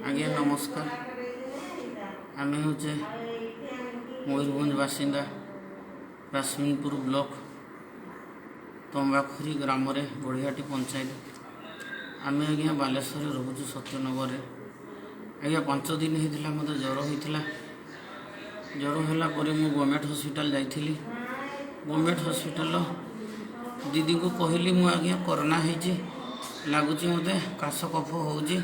ଆଜ୍ଞା ନମସ୍କାର। ଆମେ ହେଉଛେ ମୟୂରଭଞ୍ଜ ବାସିନ୍ଦା, ରାସମିନପୁର ବ୍ଲକ ତମ୍ବାଖୁରି ଗ୍ରାମରେ, ବଢ଼ିଆଟି ପଞ୍ଚାୟତ। ଆମେ ଆଜ୍ଞା ବାଲେଶ୍ୱରରେ ରହୁଛୁ, ସତ୍ୟନଗରରେ। ଆଜ୍ଞା, 5 ଦିନ ହେଇଥିଲା ମୋତେ ଜ୍ୱର ହେଇଥିଲା। ଜ୍ୱର ହେଲା ପରେ ମୁଁ ଗଭର୍ଣ୍ଣମେଣ୍ଟ ହସ୍ପିଟାଲ ଯାଇଥିଲି। ଗଭର୍ଣ୍ଣମେଣ୍ଟ ହସ୍ପିଟାଲର ଦିଦିଙ୍କୁ କହିଲି, ମୁଁ ଆଜ୍ଞା କରୋନା ହେଇଛି ଲାଗୁଛି ମୋତେ, କାଶ କଫ ହେଉଛି।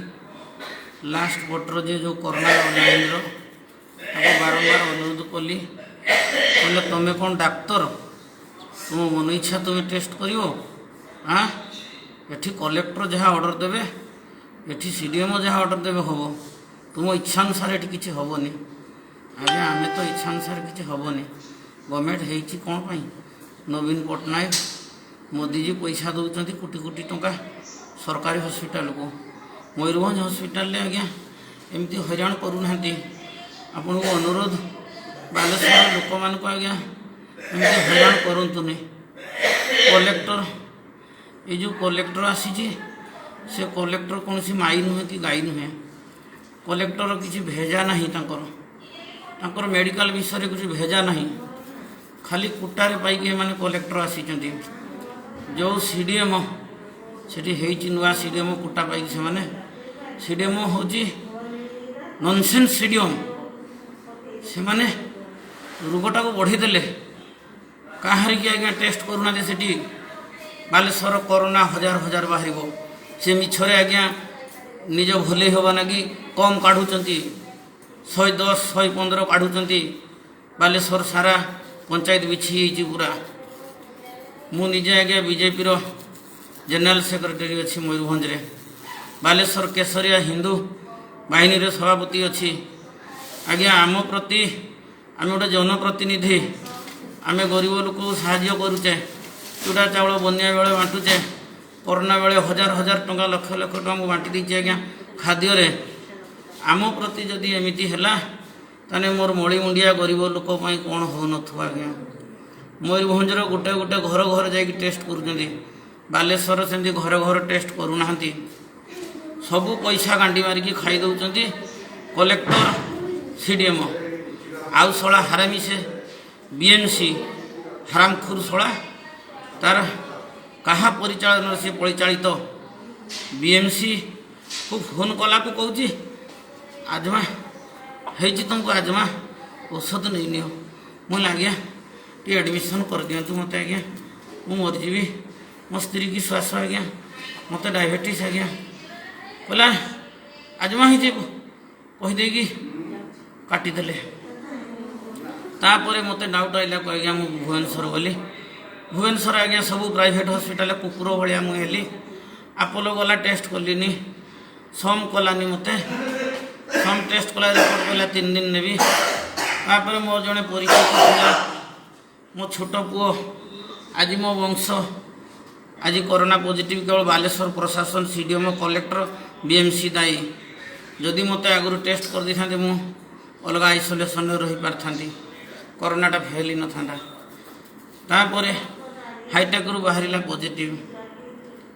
ଲାଷ୍ଟ ପଟର ଯେ ଯେଉଁ କରୋନା ଲାଇନ୍ର, ତାକୁ ବାରମ୍ବାର ଅନୁରୋଧ କଲି। କହିଲେ, ତୁମେ କ'ଣ ଡାକ୍ତର? ତୁମ ମନ ଇଚ୍ଛା ତୁମେ ଟେଷ୍ଟ କରିବ? ଆଁ ଏଠି କଲେକ୍ଟର ଯାହା ଅର୍ଡ଼ର ଦେବେ, ଏଠି ସିଡିଏମ୍ଓ ଯାହା ଅର୍ଡ଼ର ଦେବେ ହେବ। ତୁମ ଇଚ୍ଛା ଅନୁସାରେ ଏଠି କିଛି ହେବନି। ଆଜ୍ଞା, ଆମେ ତ ଇଚ୍ଛା ଅନୁସାରେ କିଛି ହେବନି, ଗଭର୍ଣ୍ଣମେଣ୍ଟ ହେଇଛି କ'ଣ ପାଇଁ? ନବୀନ ପଟ୍ଟନାୟକ, ମୋଦିଜୀ ପଇସା ଦେଉଛନ୍ତି କୋଟି କୋଟି ଟଙ୍କା ସରକାରୀ ହସ୍ପିଟାଲକୁ। ମୟୂରଭଞ୍ଜ ହସ୍ପିଟାଲରେ ଆଜ୍ଞା ଏମିତି ହଇରାଣ କରୁନାହାନ୍ତି। ଆପଣଙ୍କୁ ଅନୁରୋଧ, ବାଲେଶ୍ୱର ଲୋକମାନଙ୍କୁ ଆଜ୍ଞା ଏମିତି ହଇରାଣ କରନ୍ତୁନି। କଲେକ୍ଟର, ଏଇ ଯେଉଁ କଲେକ୍ଟର ଆସିଛି, ସେ କଲେକ୍ଟର କୌଣସି ମାଇ ନୁହେଁ କି ଗାଈ ନୁହେଁ। କଲେକ୍ଟର କିଛି ଭେଜା ନାହିଁ ତାଙ୍କର। ତାଙ୍କର ମେଡ଼ିକାଲ ବିଷୟରେ କିଛି ଭେଜା ନାହିଁ। ଖାଲି କୁଟାରେ ପାଇକି ଏମାନେ କଲେକ୍ଟର ଆସିଛନ୍ତି। ଯେଉଁ ସିଡିଏମ୍ଓ ସେଠି ହେଇଛି, ନୂଆ ସିଡିଏମ୍ଓ, କୁଟା ପାଇକି ସେମାନେ ସିଡିଏମ୍ଓ ହେଉଛି ନନସେନ୍ସ ସିଡିଏମ୍। ସେମାନେ ରୋଗଟାକୁ ବଢ଼େଇଦେଲେ। କାହାରିକି ଆଜ୍ଞା ଟେଷ୍ଟ କରୁନାହାନ୍ତି ସେଠି। ବାଲେଶ୍ୱର କରୋନା ହଜାର ହଜାର ବାହାରିବ। ସେ ମିଛରେ ଆଜ୍ଞା ନିଜ ଭଲେଇ ହେବା ନାଗି କମ୍ କାଢ଼ୁଛନ୍ତି, 110, 115 କାଢ଼ୁଛନ୍ତି। ବାଲେଶ୍ୱର ସାରା ପଞ୍ଚାୟତ ବିଛି ହେଇଛି ପୁରା। ମୁଁ ନିଜେ ଆଜ୍ଞା ବିଜେପିର ଜେନେରାଲ ସେକ୍ରେଟାରୀ ଅଛି ମୟୂରଭଞ୍ଜରେ। ବାଲେଶ୍ୱର କେଶରିଆ ହିନ୍ଦୁ ବାହିନୀର ସଭାପତି ଅଛି। ଆଜ୍ଞା, ଆମ ପ୍ରତି, ଆମେ ଗୋଟେ ଜନପ୍ରତିନିଧି, ଆମେ ଗରିବ ଲୋକକୁ ସାହାଯ୍ୟ କରୁଛେ। ଚୁଡ଼ା ଚାଉଳ ବନ୍ୟା ବେଳେ ବାଣ୍ଟୁଛେ। କରୋନା ବେଳେ ହଜାର ହଜାର ଟଙ୍କା, ଲକ୍ଷ ଲକ୍ଷ ଟଙ୍କା ମୁଁ ବାଣ୍ଟି ଦେଇଛି ଆଜ୍ଞା ଖାଦ୍ୟରେ। ଆମ ପ୍ରତି ଯଦି ଏମିତି ହେଲା, ତାହେଲେ ମୋର ମଳିମୁଣ୍ଡିଆ ଗରିବ ଲୋକ ପାଇଁ କ'ଣ ହେଉନଥିବ ଆଜ୍ଞା? ମୟୂରଭଞ୍ଜର ଗୋଟେ ଗୋଟେ ଘର ଘର ଯାଇକି ଟେଷ୍ଟ କରୁଛନ୍ତି। ବାଲେଶ୍ୱର ସେମିତି ଘରେ ଘର ଟେଷ୍ଟ କରୁନାହାନ୍ତି। ସବୁ ପଇସା ଗାଣ୍ଡି ମାରିକି ଖାଇ ଦେଉଛନ୍ତି କଲେକ୍ଟର, ସିଡିଏମ୍ଓ। ଆଉ ଶଳା ହାରାମି ସେ ବିଏମ୍ସି, ହାରାମଖୁର ଶଳା, ତାର କାହା ପରିଚାଳନାରେ ସେ ପରିଚାଳିତ? ବିଏମ୍ସିକୁ ଫୋନ୍ କଲାକୁ କହୁଛି, ଆଜମା ହେଇଛି ତୁମକୁ, ଆଜମା ଔଷଧ ନେଇନିଅ। ମୁଁ କହିଲି, ଆଜ୍ଞା ଟିକେ ଆଡ଼ମିସନ୍ କରିଦିଅନ୍ତୁ ମୋତେ ଆଜ୍ଞା, ମୁଁ ମରିଯିବି, ମୋ ସ୍ତ୍ରୀକି ଶ୍ୱାସ ଆଜ୍ଞା, ମୋତେ ଡାଇବେଟିସ୍ ଆଜ୍ଞା। କହିଲା, ଆଜମା ହେଇଛି କହିଦେଇକି କାଟିଦେଲେ। ତାପରେ ମୋତେ ଡାଉଟ୍ ଆଇଲା ଆଜ୍ଞା, ମୁଁ ଭୁବନେଶ୍ୱର ଗଲି। ଭୁବନେଶ୍ୱର ଆଜ୍ଞା ସବୁ ପ୍ରାଇଭେଟ୍ ହସ୍ପିଟାଲରେ କୁକୁର ଭଳିଆ ମୁଁ ହେଲି। ଆପୋଲୋ ଗଲା, ଟେଷ୍ଟ କଲିନି। ସମ୍ କଲାନି ମୋତେ। ସମ୍ ଟେଷ୍ଟ କଲା, ରିପୋର୍ଟ କଲା 3 ଦିନ ନେବି। ତାପରେ ମୋର ଜଣେ ପରିଚିତ ଥିଲା, ମୋ ଛୋଟ ପୁଅ, ଆଜି ମୋ ବଂଶ ଆଜି କରୋନା ପଜିଟିଭ୍। କେବଳ ବାଲେଶ୍ୱର ପ୍ରଶାସନ, ସିଡିଏମ୍ଓ, କଲେକ୍ଟର, ବିଏମ୍ସି ଦାୟୀ। ଯଦି ମୋତେ ଆଗରୁ ଟେଷ୍ଟ କରିଦେଇଥାନ୍ତେ, ମୁଁ ଅଲଗା ଆଇସୋଲେସନରେ ରହିପାରିଥାନ୍ତି, କରୋନାଟା ଫେଲି ନଥାନ୍ତା। ତାପରେ ହାଇଟେକ୍ରୁ ବାହାରିଲା ପଜିଟିଭ୍।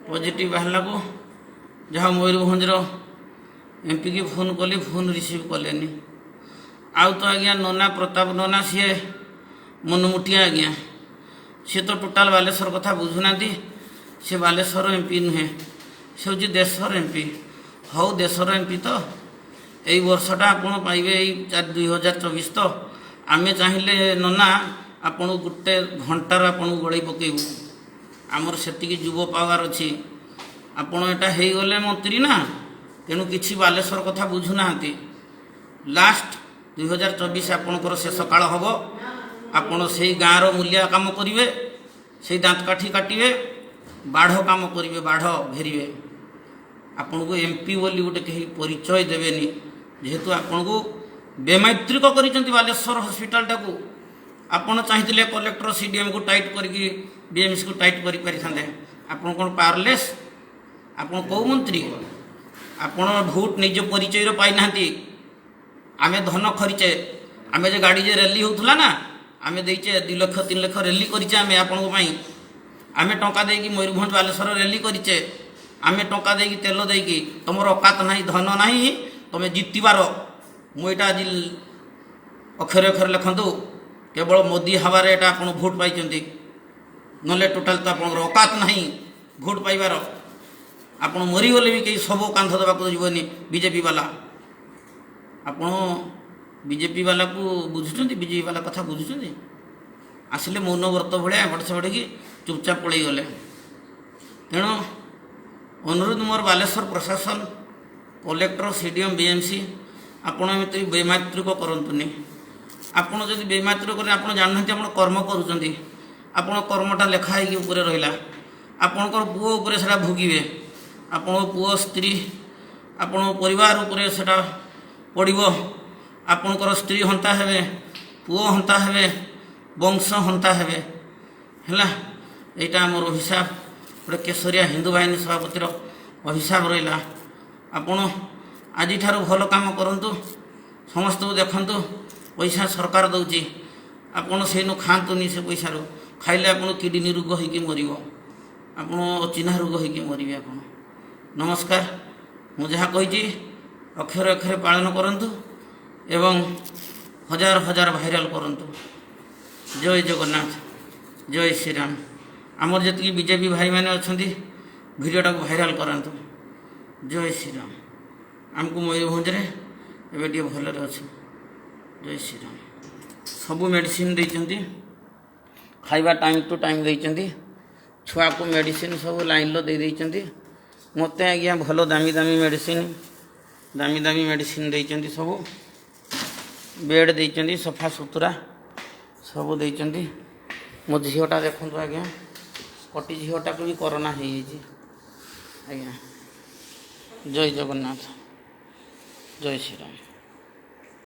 ପଜିଟିଭ୍ ବାହାରିଲାକୁ ଯାହା ମୟୂରଭଞ୍ଜର ଏମ୍ପିକି ଫୋନ୍ କଲି, ଫୋନ୍ ରିସିଭ୍ କଲେନି। ଆଉ ତ ଆଜ୍ଞା ନନା, ପ୍ରତାପ ନନା, ସିଏ ମନମୁଟିଆ ଆଜ୍ଞା। ସିଏ ତ ଟୋଟାଲ ବାଲେଶ୍ୱର କଥା ବୁଝୁନାହାନ୍ତି। ସେ ବାଲେଶ୍ୱର ଏମ୍ପି ନୁହେଁ, ସେ ହେଉଛି ଦେଶର ଏମ୍ପି। ହଉ, ଦେଶର ଏମ୍ପି ତ ଏଇ ବର୍ଷଟା ଆପଣ ପାଇବେ, ଏଇ 2024 ତ। ଆମେ ଚାହିଁଲେ ନନା ଆପଣଙ୍କୁ ଗୋଟେ ଘଣ୍ଟାର ଆପଣଙ୍କୁ ଗଳେଇ ପକେଇବୁ। ଆମର ସେତିକି ଯୁବ ପାୱାର ଅଛି। ଆପଣ ଏଇଟା ହେଇଗଲେ ମନ୍ତ୍ରୀ ନା, ତେଣୁ କିଛି ବାଲେଶ୍ୱର କଥା ବୁଝୁନାହାନ୍ତି। ଲାଷ୍ଟ 2024 ଆପଣଙ୍କର ଶେଷ କାଳ ହେବ। ଆପଣ ସେଇ ଗାଁର ମୂଲିଆ କାମ କରିବେ, ସେଇ ଦାନ୍ତ କାଠି କାଟିବେ, ବାଢ଼ କାମ କରିବେ, ବାଢ଼ ଘେରିବେ। ଆପଣଙ୍କୁ ଏମ୍ପି ବୋଲି ଗୋଟେ କେହି ପରିଚୟ ଦେବେନି। ଯେହେତୁ ଆପଣଙ୍କୁ ବେମାଇତ୍ରିକ କରିଛନ୍ତି ବାଲେଶ୍ୱର ହସ୍ପିଟାଲଟାକୁ। ଆପଣ ଚାହିଁଥିଲେ କଲେକ୍ଟର, ସିଡିଏମ୍କୁ ଟାଇଟ୍ କରିକି ବିଏମ୍ସିକୁ ଟାଇଟ୍ କରିପାରିଥାନ୍ତେ। ଆପଣ କ'ଣ ପାୱାରଲେସ୍? ଆପଣ କେଉଁ ମନ୍ତ୍ରୀ? ଆପଣ ଭୋଟ ନିଜ ପରିଚୟରେ ପାଇନାହାନ୍ତି। ଆମେ ଧନ ଖରିଚେ। ଆମେ ଯେ ଗାଡ଼ି ଯେ ର୍ୟାଲି ହେଉଥିଲା ନା, ଆମେ ଦେଇଛେ 2 ଲକ୍ଷ, 3 ଲକ୍ଷ ର୍ୟାଲି କରିଛେ ଆମେ ଆପଣଙ୍କ ପାଇଁ। ଆମେ ଟଙ୍କା ଦେଇକି ମୟୂରଭଞ୍ଜ, ବାଲେଶ୍ୱର ର୍ୟାଲି କରିଛେ। ଆମେ ଟଙ୍କା ଦେଇକି, ତେଲ ଦେଇକି। ତୁମର ଅକାତ ନାହିଁ, ଧନ ନାହିଁ। ତୁମେ ଜିତିବାର, ମୁଁ ଏଇଟା ଆଜି ଅକ୍ଷରେ ଅକ୍ଷରେ ଲେଖନ୍ତୁ, କେବଳ ମୋଦି ହାବାରେ ଏଇଟା ଆପଣ ଭୋଟ ପାଇଛନ୍ତି, ନହେଲେ ଟୋଟାଲ ତ ଆପଣଙ୍କର ଅକାତ ନାହିଁ ଭୋଟ ପାଇବାର। ଆପଣ ମରିଗଲେ ବି କେହି ସବୁ କାନ୍ଧ ଦେବାକୁ ଯିବନି ବିଜେପି ବାଲା। ଆପଣ ବିଜେପି ବାଲାକୁ ବୁଝୁଛନ୍ତି? ବିଜେପି ବାଲା କଥା ବୁଝୁଛନ୍ତି? ଆସିଲେ ମୌନ ବ୍ରତ ଭଳିଆ ଏପଟ ସେପଟ ହେଇକି ଚୁପଚାପ ପଳେଇଗଲେ। ତେଣୁ ଅନୁରୋଧ ମୋର ବାଲେଶ୍ୱର ପ୍ରଶାସନ, କଲେକ୍ଟର, CDM, BMC, ଆପଣ ଏମିତି ବେମାତୃକ କରନ୍ତୁନି। ଆପଣ ଯଦି ବେମାତୃକ କରି, ଆପଣ ଜାଣୁନାହାନ୍ତି ଆପଣ କର୍ମ କରୁଛନ୍ତି, ଆପଣ କର୍ମଟା ଲେଖା ହେଇକି ଉପରେ ରହିଲା। ଆପଣଙ୍କର ପୁଅ ଉପରେ ସେଟା ଭୋଗିବେ। ଆପଣଙ୍କ ପୁଅ, ସ୍ତ୍ରୀ, ଆପଣଙ୍କ ପରିବାର ଉପରେ ସେଟା ପଡ଼ିବ। ଆପଣଙ୍କର ସ୍ତ୍ରୀ ହନ୍ତା ହେବେ, ପୁଅ ହନ୍ତା ହେବେ, ବଂଶ ହନ୍ତା ହେବେ। ହେଲା, ଏଇଟା ଆମର ଅଭିଶାପ, ଗୋଟେ କେଶରିଆ ହିନ୍ଦୁ ବାହିନୀ ସଭାପତିର ଅଭିଶାପ ରହିଲା। ଆପଣ ଆଜିଠାରୁ ଭଲ କାମ କରନ୍ତୁ, ସମସ୍ତଙ୍କୁ ଦେଖନ୍ତୁ। ପଇସା ସରକାର ଦେଉଛି, ଆପଣ ସେଇନୁ ଖାଆନ୍ତୁନି। ସେ ପଇସାରୁ ଖାଇଲେ ଆପଣ କିଡ଼ନୀ ରୋଗ ହେଇକି ମରିବ, ଆପଣ ଅଚିହ୍ନା ରୋଗ ହେଇକି ମରିବେ ଆପଣ। ନମସ୍କାର। ମୁଁ ଯାହା କହିଛି ଅକ୍ଷରେ ଅକ୍ଷରେ ପାଳନ କରନ୍ତୁ ଏବଂ ହଜାର ହଜାର ଭାଇରାଲ କରନ୍ତୁ। ଜୟ ଜଗନ୍ନାଥ, ଜୟ ଶ୍ରୀରାମ। ଆମର ଯେତିକି ବିଜେପି ଭାଇମାନେ ଅଛନ୍ତି, ଭିଡ଼ିଓଟାକୁ ଭାଇରାଲ କରାନ୍ତୁ। ଜୟ ଶ୍ରୀରାମ। ଆମକୁ ମୟୂରଭଞ୍ଜରେ ଏବେ ଟିକେ ଭଲରେ ଅଛୁ। ଜୟ ଶ୍ରୀରାମ। ସବୁ ମେଡ଼ିସିନ ଦେଇଛନ୍ତି, ଖାଇବା ଟାଇମ୍ ଟୁ ଟାଇମ୍ ଦେଇଛନ୍ତି, ଛୁଆକୁ ମେଡ଼ିସିନ ସବୁ ଲାଇନ୍ର ଦେଇ ଦେଇଛନ୍ତି। ମୋତେ ଆଜ୍ଞା ଭଲ ଦାମୀ ଦାମୀ ମେଡ଼ିସିନ, ଦାମୀ ଦାମୀ ମେଡ଼ିସିନ ଦେଇଛନ୍ତି ସବୁ। ବେଡ଼୍ ଦେଇଛନ୍ତି, ସଫା ସୁତୁରା ସବୁ ଦେଇଛନ୍ତି। ମୋ ଝିଅଟା ଦେଖନ୍ତୁ ଆଜ୍ଞା, କଟି ଝିଅଟାକୁ ବି କରୋନା ହେଇଯାଇଛି ଆଜ୍ଞା। ଜୟ ଜଗନ୍ନାଥ, ଜୟ ଶ୍ରୀରାମ।